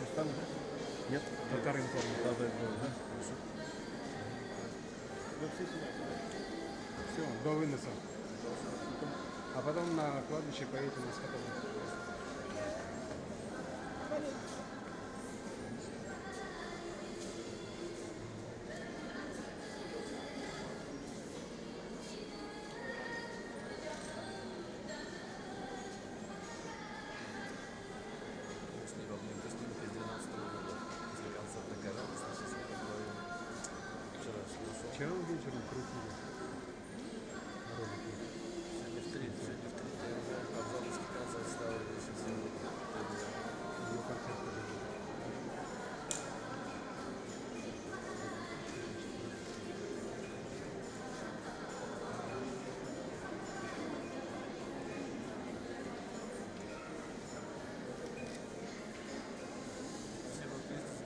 Рустам, да? Нет? Татар-информ. Татар-информ, да? Хорошо. Вы все сюда. Все, до выноса. А потом на кладбище поедете на скотовод. Снимал мне снимки с 12 года. После концерта горел, значит, я говорю, вчера слушал. Вчера вечером крутили ролики. Сегодня в 3 я уже Абзаловский концерт ставил, еще все. Ее концерт тоже был. Все вот песни.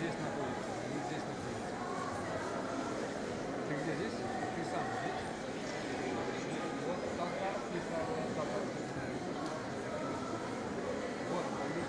Здесь находится, они здесь находятся. Ты где здесь? Ты сам здесь? Вот татарский, татарский. Вот, они.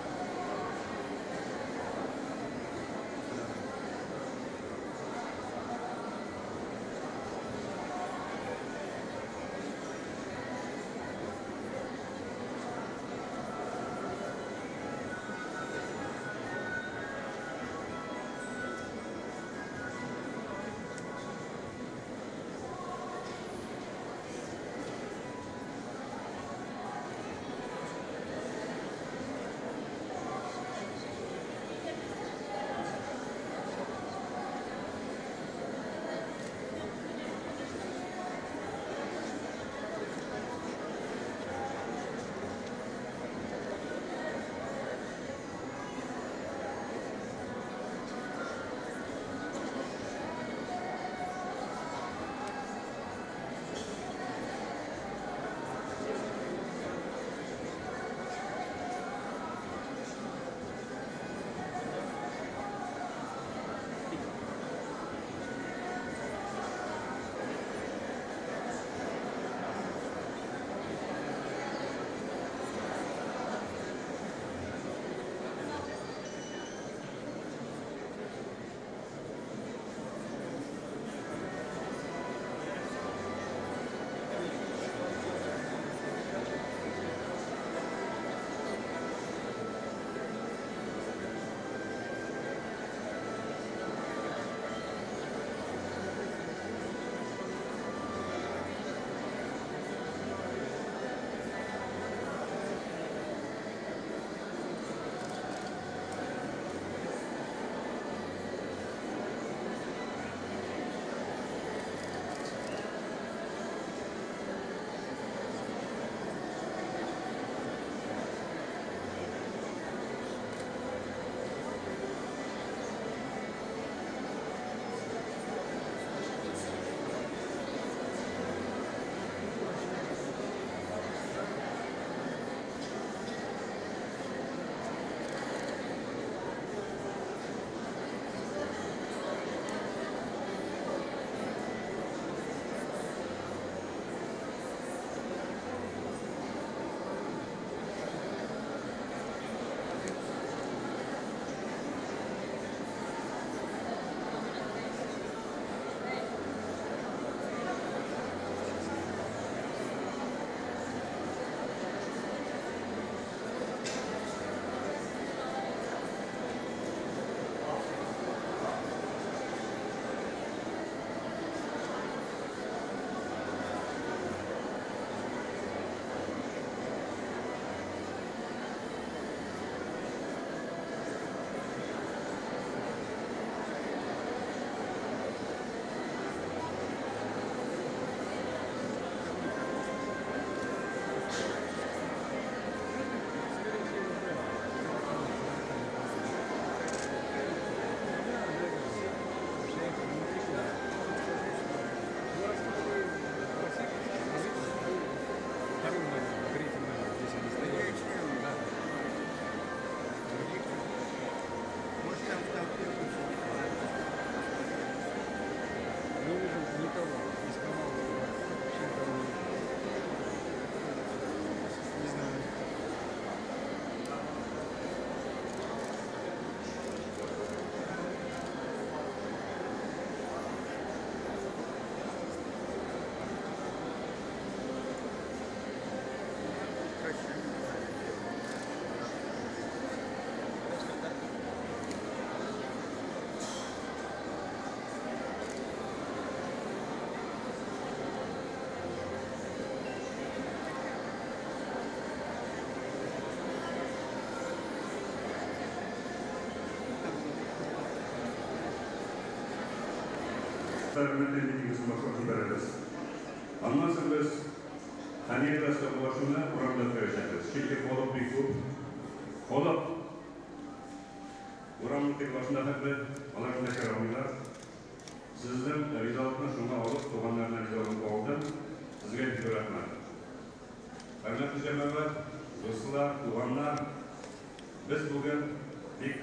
Митингісін башлап җибәрәбез. Аннан соң без Хәния белән саубуллашуны урамда үткәрәчәкбез. Чөнки халык бик күп. Халык урамның теге башында хәтле, алар шунда керә алмыйлар. Сезнең ризалыкны шуңа алып, туганнарына ризалыгын алдым. Сезгә бик зур рәхмәт. Хөрмәтле җәмәгать, дуслар, туганнар, без бүген бик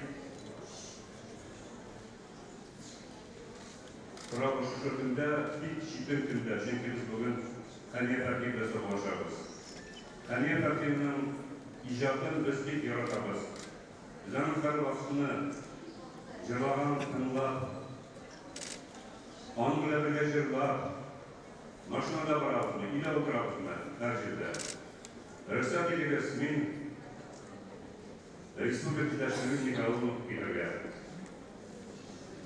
Торабыз шушы көндә, бик читен көндә, чөнки без бүген Хәния Фәрхи белән саубуллашабыз. Хәния Фәрхиның иҗатын без бик яратабыз. Без аның һәрвакытны җырлаганын тыңлап, аның белән бергә җырлап, машинада барабызмы, өйдә утырабызмы, һәр җирдә. Рөхсәт итегез, мин республика җитәкчелеген никрологын укып китәргә.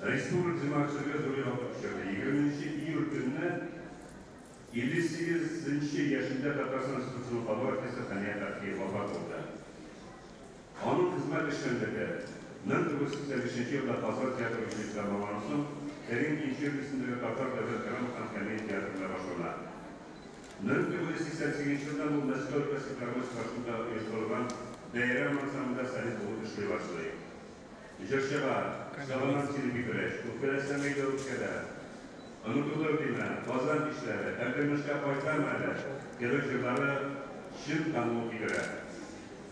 Республика җәмәгатьчелеге зур югалту кичерде. 20 июль көнне 58 нче яшендә Татарстан Республикасының халык артисты Хәния Фәрхи вафат булды. Аның хезмәт эшчәнлеге 1985 елда Казан театр училищесы тәмамлаганнан соң Кәрим Тинчурин исемендәге Татар дәүләт драма һәм комедия театрында башлана. 1988 елдан ул Мәскәү өлкәсе филармониясе каршында оештырылган Бәйрәм ансамблендә солист булып эшли башлый. Җырчыга, Сагынам сине, Питрәч, Үпкәләсәң әйдә үпкәлә, Онытылыр димә, Казан кичләре, Әлдермешкә кайтам әле кебек җырлары чын танылу китерә.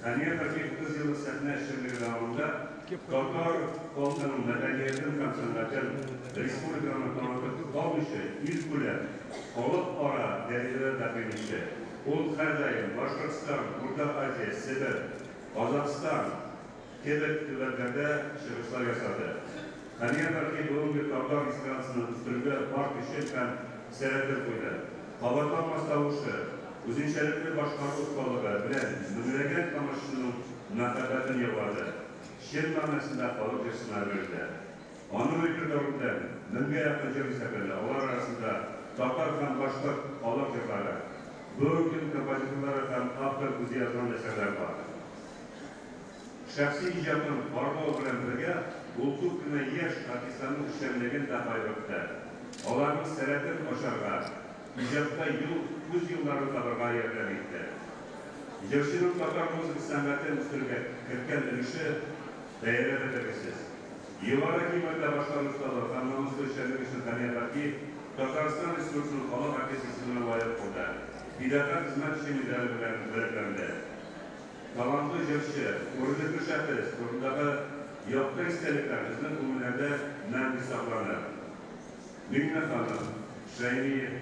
Хәния Фәрхи 30 еллык сәхнә эшчәнлеге дәвамында татар халкының мәдәниятен һәм сәнгатен республиканы танытып калмыйча, илкүләм, халыкара дәрәҗәдә тәкъдим итте. Ул һәрдаим Башкортстан, Урта Азия, Себер, Казахстан кебек төбәкләрдә чыгышлар ясады. Хәния Фәрхи бүгенге татар эстрадасының үстерүгә бар көчен һәм сәләтен куйды. Кабатланмас тавышы, үзенчәлекле башкару осталыгы белән меңләгән тамашачының мәхәббәтен яулады, чын мәгънәсендә халык җырчысына әверелде. Аның репертуары белән меңгә якын җыр исәпләнә, алар арасында татар һәм башкорт халык җырлары, бүгенге көн композиторлары һәм автор үзе язган әсәрләр бар. Шәхси иҗатын барлау белән бергә, ул күп кенә яшь артистларның эшчәнлеген дә кайгыртты, аларның сәләтен ачарга, иҗатта юл, үз юлларын табарга ярдәм итте. Җырчының татар музыка сәнгатен үстерүгә керткән өлеше бәяләп бетергесез. Югары кыйммәттә башкару осталыгы һәм намуслы эшчәнлек өчен Хәния Фәрхи Татарстан Республикасының халык артисты исеменә лаек булды, Фидакарь хезмәт өчен медале белән бүләкләнде. Талантлы җырчы, күренекле шәхес турындагы якты истәлекләр безнең күңелләрдә мәңге сакланыр. Миңнеханов, Шәймиев,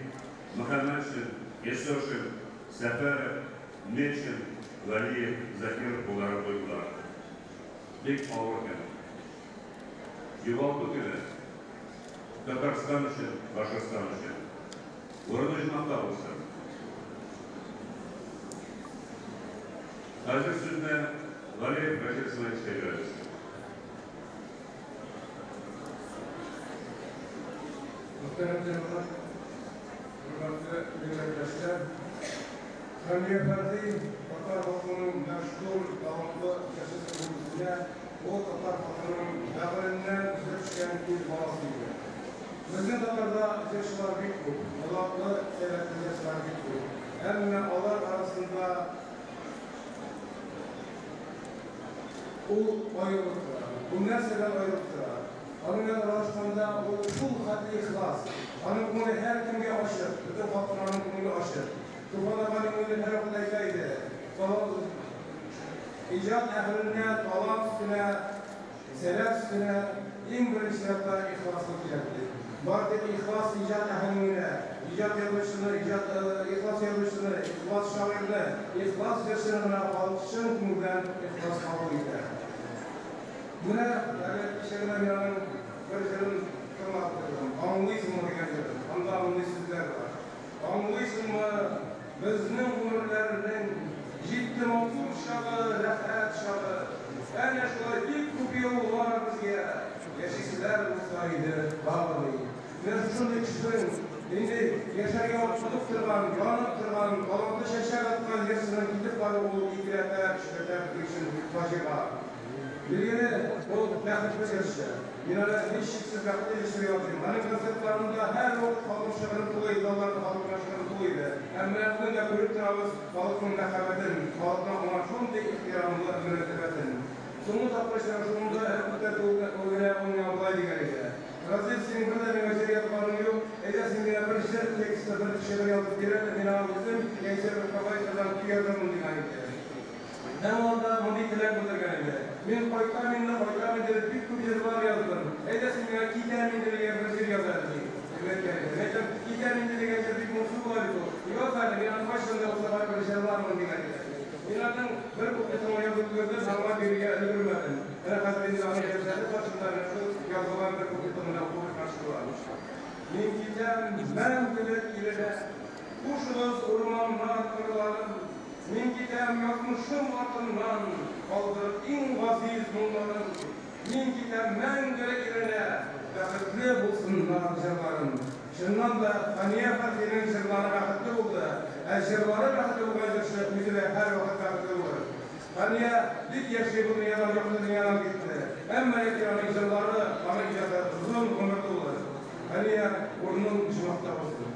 Мөхәммәтшин, Ясошин, Сәфәров, Метшин, Вәлиев, Закиров кулларын куйдылар. Бик авыр көн. Югалту көне. Татарстан өчен, Башкортстан өчен. Урыны оҗмахта булсын. Хәзер сүзне Галиев Рәшит Исмаиловичка бирәбез. Мөхтәрәм җәмәгать, хөрмәтле милләттәшләр! Хәмия Фәрхи татар халкының мәшһүр, талантлы җырчысы булу өстенә, ул татар халкының бәгыреннән үсеп төшкән ир баласы иде. Безнең татарда җырчылар бик күп, талантлы, сәләтле җырчылар бик күп. Әмма алар арасында ул аерылып тора. Ул нәрсәдән аерылып тора? Аның белән аралашканда ул шул хәтле ихлас. Аның күңеле һәркемгә ачык, бөтен халыкка аның күңеле ачык. Туфан ага Миңнуллин һәрвакыт әйтә иде, Талант, иҗат әһеленә талант өстенә, сәләт өстенә иң беренче чиратта ихласлык кирәк, ди. Бары тик ихлас иҗат әһелен генә, иҗат язучыны, иҗат, ихлас язучыны, ихлас шагыйрьне, ихлас җырчыны гына халык чын күңелдән ихлас кабул итә. Менә әле кичә генә мин аның бер җырын тыңлап утырдым. Аңлыйсыңмы дигән җырын. Анда андый сүзләр бар. Аңлыйсыңмы, безнең гомерләрнең җитте матур чагы, рәхәт чагы. Әнә шулай бик күп еллар безгә яшиселәр булса иде тагы, ди. Менә шушындый кешенең, инде яшәргә омтылып торган, янып торган, талантлы чәчәк аткан җырчының китеп баруы ул икеләтә, өчләтә безнең өчен фаҗига. Билгеле, ул бәхетле җырчы. Мин аны һичшиксез бәхетле җырчы дип атыйм. Аның концертларында һәрвакыт халык шыгрым тулы иде, залларда халык белән шыгрым тулы иде. Һәм менә бүген дә күреп торабыз халыкның мәхәббәтен, халыкның аңа шундый ихтирамлы мөнәсәбәтен. Соңгы тапкыр очрашуымда әле күптән түгел генә ул миңа болай дигән иде, Разил, синең бер дә миңа җыр язганың юк, әйдә син миңа бер җыр тексты, бер шигырь язып бир әле, мин аңа үзем яисә бер композитордан көй язырмын, дигән иде. Һәм ул анда мондый теләк белдергән иде, Мин кайтам инде, кайтам инде дип бик күп җырлар яздым. Әйдә син миңа Китәм инде дигән бер җыр яз әле, ди. Әйткән икән. Әйтәм, китәм инде дигән җыр бик моңсу була бит ул. Юк әле, мин аны кайчан да булса барыбер җырлармын дигән икән. Мин аның бер куплетын язып өлгердем, аңа бирергә өлгермәдем. Менә хәзер инде аның җәсәде каршында менә шул язылган бер куплетын гына укып чыкмакчы. Мин китәм мәңгелек иленә, Хушыгыз, урманнар, кырларым. Мин китәм язмышым артыннан, Калдырып иң газиз моңнарым. Мин китәм мәңгелек иленә, Бәхетле булсыннар җырларым. Чыннан да, Хәния Фәрхинең җырлары бәхетле булды. Ә җырлары бәхетле булган җырчы үзе дә һәрвакыт бәхетле булыр. Хәния бик яшьли бу дөньядан якты дөньядан китте. Әмма ләкин аның җырлары, аның иҗаты озын гомерле булыр. Хәния, урының оҗмахта булсын.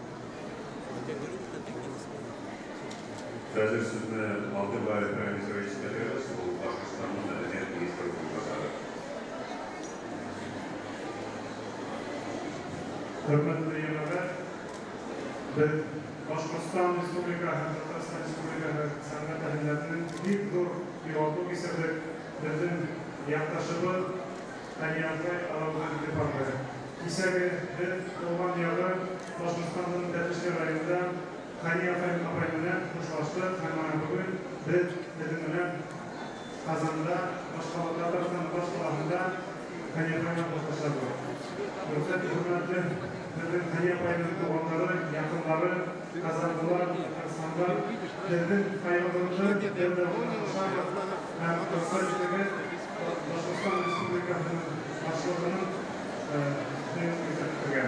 Хәзер сүзне Алтынбаев Рамис Раисовка бирәбез, ул Башкортстанның мәдәният министры урынбасары. Хөрмәтле җәмәгать, без Башкортстан Республика һәм Татарстан Республикасы сәнгать әһелләренең бик зур югалту кичердек. Безнең якташыбыз Хәния апай арабыздан китеп барды. Кичәге без туган ягы Башкортстанның Тәтешле районында Хәния апай апай белән хушлаштык һәм менә бүген без сезнең белән Казанда, башкала, Татарстанның башкаласында Хәния апай белән хушлашабыз. Рөхсәт хөрмәтле безнең Хәния апайның туганнары, якыннары, казанлылар, татарстанлылар, безнең кайгыбызны бер дә уртаклашабыз һәм рөхсәт итегез, Башкортстан Республикасының башлыгының сүзен күрсәтергә.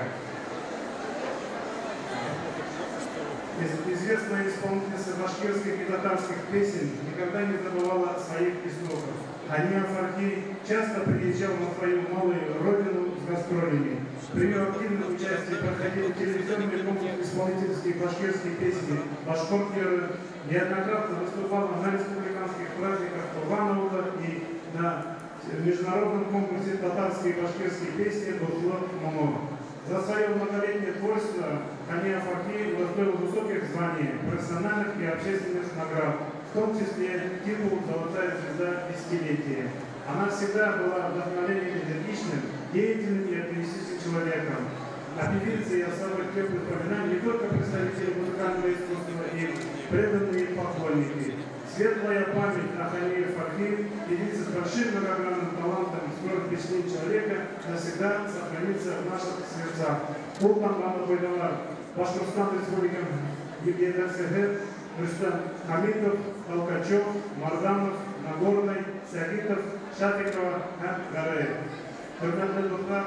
Известная исполнительница башкирских и татарских песен никогда не забывала своих истоков. Хания Фархи часто приезжал на свою малую родину с гастролями. При ее активном участии проходили телевизионный конкурс исполнительские башкирские песни «Башкорт Йыры», неоднократно выступала на республиканских праздниках Туганового и на международном конкурсе татарские и башкирские песни «Дуҫлыҡ моңо». За свое многолетнее творчество Хания Фархи удостоил высоких званий, профессиональных и общественных наград, в том числе титул «Золотая звезда десятилетия». Она всегда была вдохновением энергичным, деятельным и оптимистичным человеком. О певице и особых теплых воспоминаний не только представители музыкального искусства и преданные поклонники. Светлая память о Хании Фархи, певице с большим многогранным талантом и скорых впечатлений человека, навсегда сохранится в наших сердцах. Ул тамганы куйдылар Башкортстан Республикасының җитәкчесе Рөстәм Хәмитов, Толкачев, Марданов, Нагорный, Сәгитов, Шафикова һәм Гәрәев. Хөрмәтле дуслар,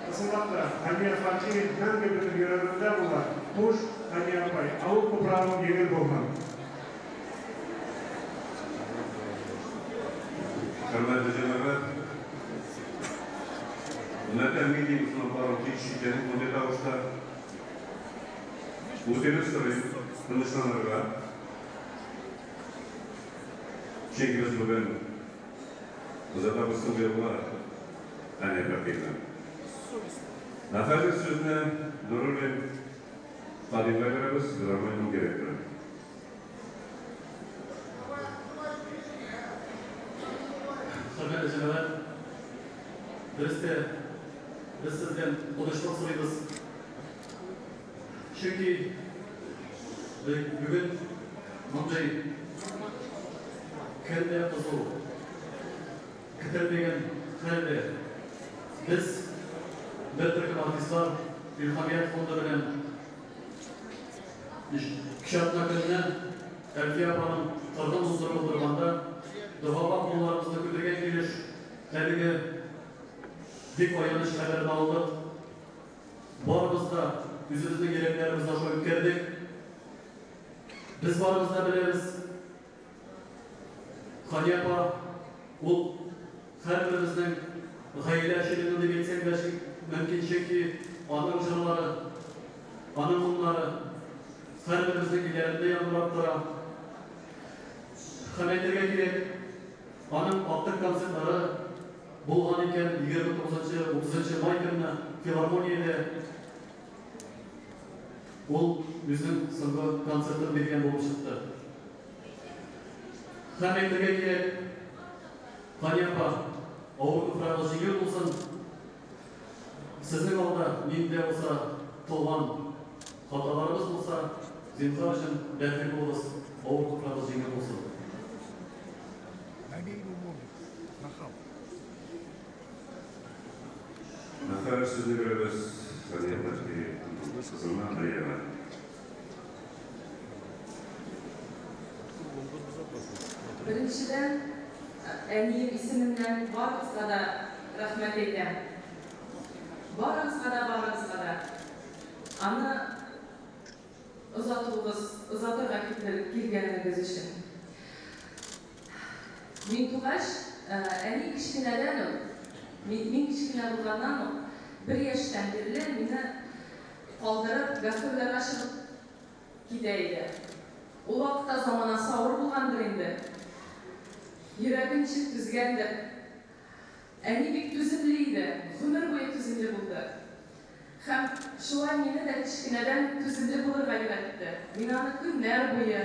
ысынлап та, Хәния Фәрхи мәңге безнең йөрәгебездә була. Хуш, Хәния апай, авыр туфрагың җиңел булсын. Хөрмәтле җәмәгать, матәм милли бару тиеш икән мондый тавышта. Үтенеп сорыйм, тынычланырга. Чөнки без бүген озатабыз соңгы юлга Хәния Фәрхине. Ә хәзер сүзне Нуруллин Кадимгә бирәбез, филармониянең директоры. Хөрмәтле җәмәгать, дөрес тә, без сездән тынычлык сорыйбыз. Чөнки бүген мондый көн дә кызу, көтелмәгән хәл дә. Без бер төркем артистлар Илһамият фонды белән кичә атна көнне Әлфия апаның кыргын уздырып утырганда догага кулларыбызны күтәргән килеш әлеге бик аяныч хәбәрне алдык. Барыбыз да үзебезнең йөрәкләребезне аша үткәрдек. Без барыбыз да беләбез, Хания апа ул һәрберебезнең гаилә члены дип әйтсәң дә мөмкин, чөнки аның җырлары, аның моңнары һәрберебезнең өйләрендә яңгырап тора. Һәм әйтергә кирәк, аның актык концертлары булган икән 29-30 май көнне филармониядә ул үзенең соңгы концертын биргән булып чыкты. Һәм әйтергә кирәк, Хания апа, авыр туфрагы җиңел булсын. Сезнең алда нинди дә булса кылган хаталарыбыз булса, зинһар өчен гафу булыгыз, авыр туфрагыгыз җиңел булсын. Набей ему морду, нахал. Хәзер сүзне бирәбез Сания Фәрхи кызына Алиева. Откуда он безопасности? Беренчедән, әнием исеменнән барыгызга да рәхмәт әйтәм. Барыгызга да, барыгызга да. Аны озатуыгыз, озатырга килгәнегез өчен. Мин тугач, әни кечкенәдән үк, мин кечкенә булганнан ук, бер яшьтән бирле мине калдырып, гастрольләргә чыгып китә иде. Ул вакытта заманасы авыр булгандыр инде. Йөрәге ничек түзгәндер. Әни бик түземле иде, гомер буе түземле булды. Һәм шулай мине дә кечкенәдән түземле булырга өйрәтте. Мин аны көннәр буе,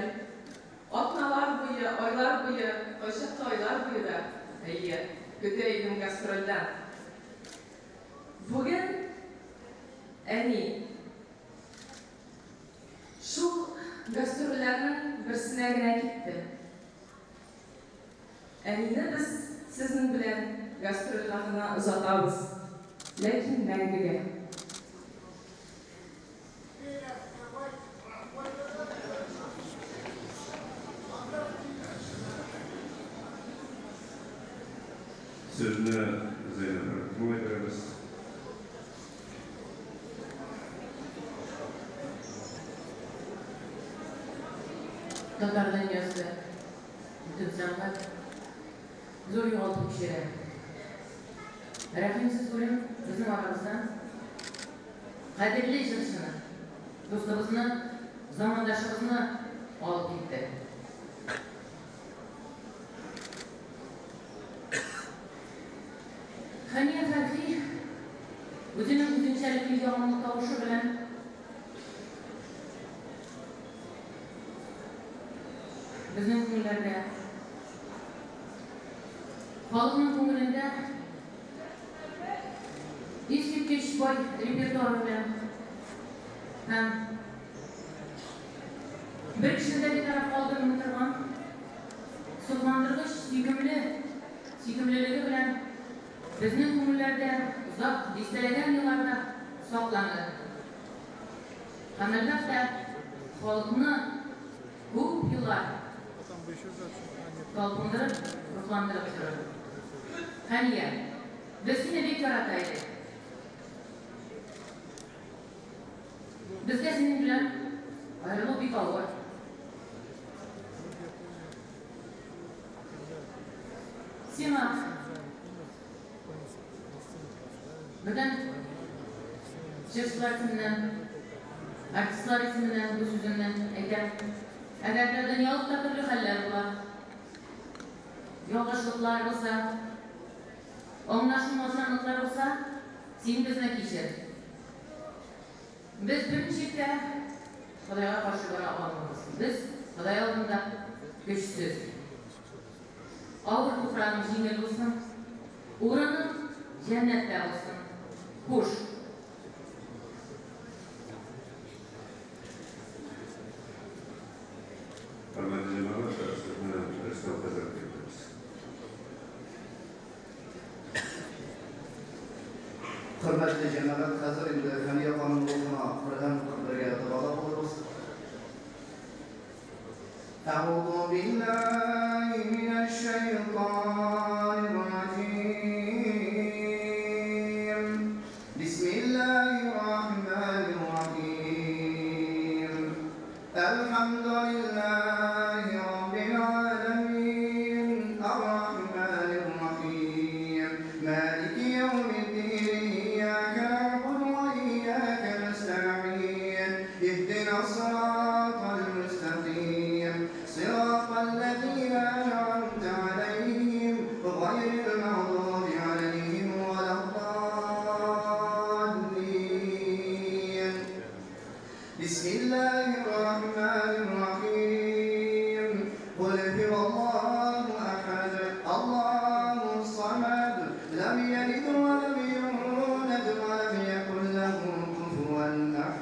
атналар буе, айлар буе, кайчакта айлар буе да, әйе, көтә идем гастрольдән. Бүген әни шул гастрольләрнең берсенә генә китте. Әнине без сезнең белән гастрольгә гына озатабыз, ләкин мәңгегә. Сүзне Зәйнәб Рәхимова бирәбез. Татар дөньясы, бөтен сәнгать зур югалту кичерә. Рәхимсез үлем безнең арабыздан кадерле җырчыны, дустыбызны, замандашыбызны алып китте. Хәния Фәрхи үзенең үзенчәлекле ягымлы тавышы белән безнең күңелләрдә, халыкның күңелендә искиткеч бай репертуары белән һәм бер кешене дә битараф калдырмый торган сокландыргыч сөйкемле сөйкемлелеге белән безнең күңелләрдә озак дистәләгән елларда сакланды. Һәм, әлбәттә, халыкны күп еллар Потом бы еще запись. А, нет. талпындырып, рухландырып торыр. Хәния, без сине бик ярата идек. Безгә синең белән аерылу бик авыр. Вроде я помню, когда Сиңа Займ умер, помню, на сцену поставили, бөтен поймали, все у нас җырчылар исеменнән, артистлар исеменнән бу сүземне әйтәм. Әгәр дә дөньялыкта төрле хәлләр була, ялгышлыклар булса, аңлашылмаучанлыклар булса, син безне кичер. Без берничек тә Ходайга каршы бара алмыйбыз. Без Ходай алдында көчсез. Авыр туфрагың җиңел булсын, урының җәннәттә булсын. Хуш. Хөрмәтле җәмәгать, сүзне Рөстәм хәзрәткә бирәбез. Хөрмәтле җәмәгать, хәзер инде Хәния апаның рухына Коръән укып бергә догада булырбыз. أعوذ بالله من الشيطان الرجيم بسم الله الرحمن الرحيم الحمد لله رب العالمين الرحمن الرحيم مالك يوم الدين إياك نعبد وإياك نستعين اهدنا الصراط المستقيم صراط الذين أنعمت عليهم غير المغضوب عليهم ولا الضالين بسم الله الرحمن الرحيم قل هو الله أحد الله الصمد لم يلد ولم يولد ولم يكن له كفوا أحد.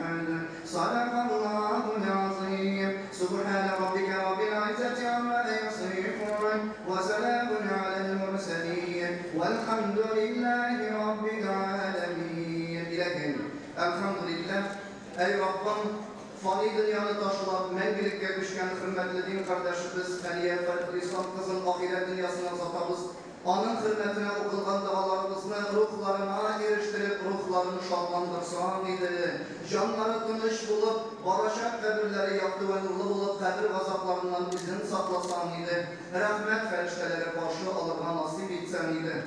Фани дөньяны ташлап, мәңгелеккә күчкән хөрмәтле дин кардәшебез Хәния Фәрхелислам кызын ахирәт дөньясына озатабыз. Аның хөрмәтенә укылган догаларыбызны рухларына ирештереп, рухларын шатландырсаң иде. Җаннары тыныч булып, барачак каберләре якты вә нурлы булып, кабер газапларыннан үзең сакласаң иде. Рәхмәт фәрештәләре каршы алырга насыйп итсәң иде.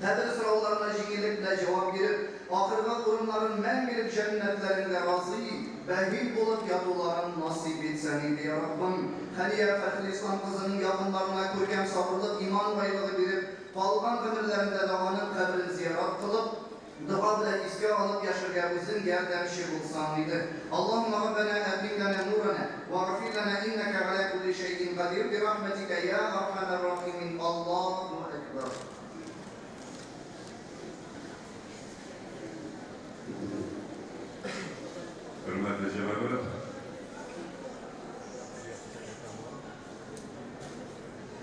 Кабер сорауларына җиңеллек белән җавап биреп, ахыргы урыннарын мәңгелек җәннәтләреңдә разый, бәһи булып ятуларын насыйп итсәң иде, я Раббым. Хәния Фәрхелислам кызының якыннарына күркәм сабырлык, иман байлыгы биреп, калган гомерләрендә дә аның каберен зиярат кылып, дога белән искә алып яшәргә үзең ярдәмче булсаң иде. Аллаһумма Раббана атмим лана нурана, вагфир лана иннака аля кулли шәйин кадир, бирахматика я архамар рахимин. Аллаһу акбар. Хөрмәтле җәмәгать,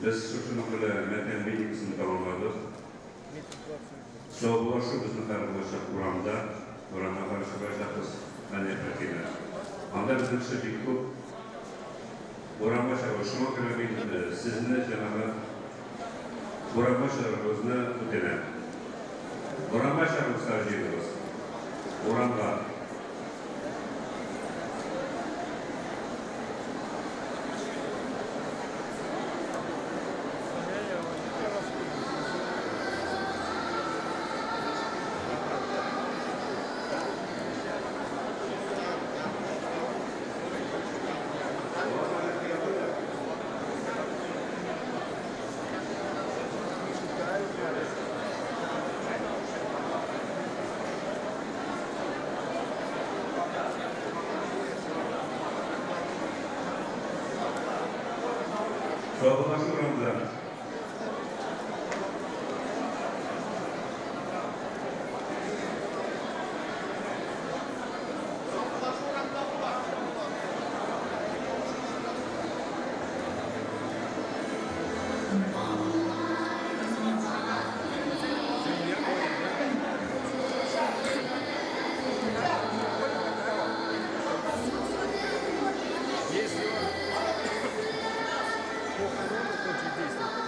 без шушының белән мәтәм митингысын тәмамладык. Саубуллашу безнең хәзер булачак урамда, урамга каршы чыгачакбыз, Хәния Фәрхине. Анда безнең кеше бик күп. Урамга чыгу, шуңа күрә мин сезне, җәмәгать, урамга чыгарыгызны үтенәм. Урамга чыгыгыз, җыелыгыз. Урамга. Саубуллашу урамда. Если он по канону хочет действовать,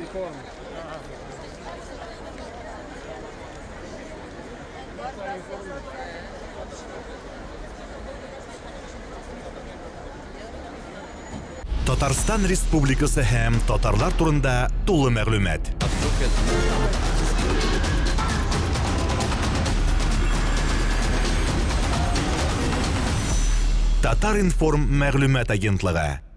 Униформа. Татарстан Республикасы һәм татарлар турында тулы мәгълүмат. Татар-информ мәгълүмат агентлыгы.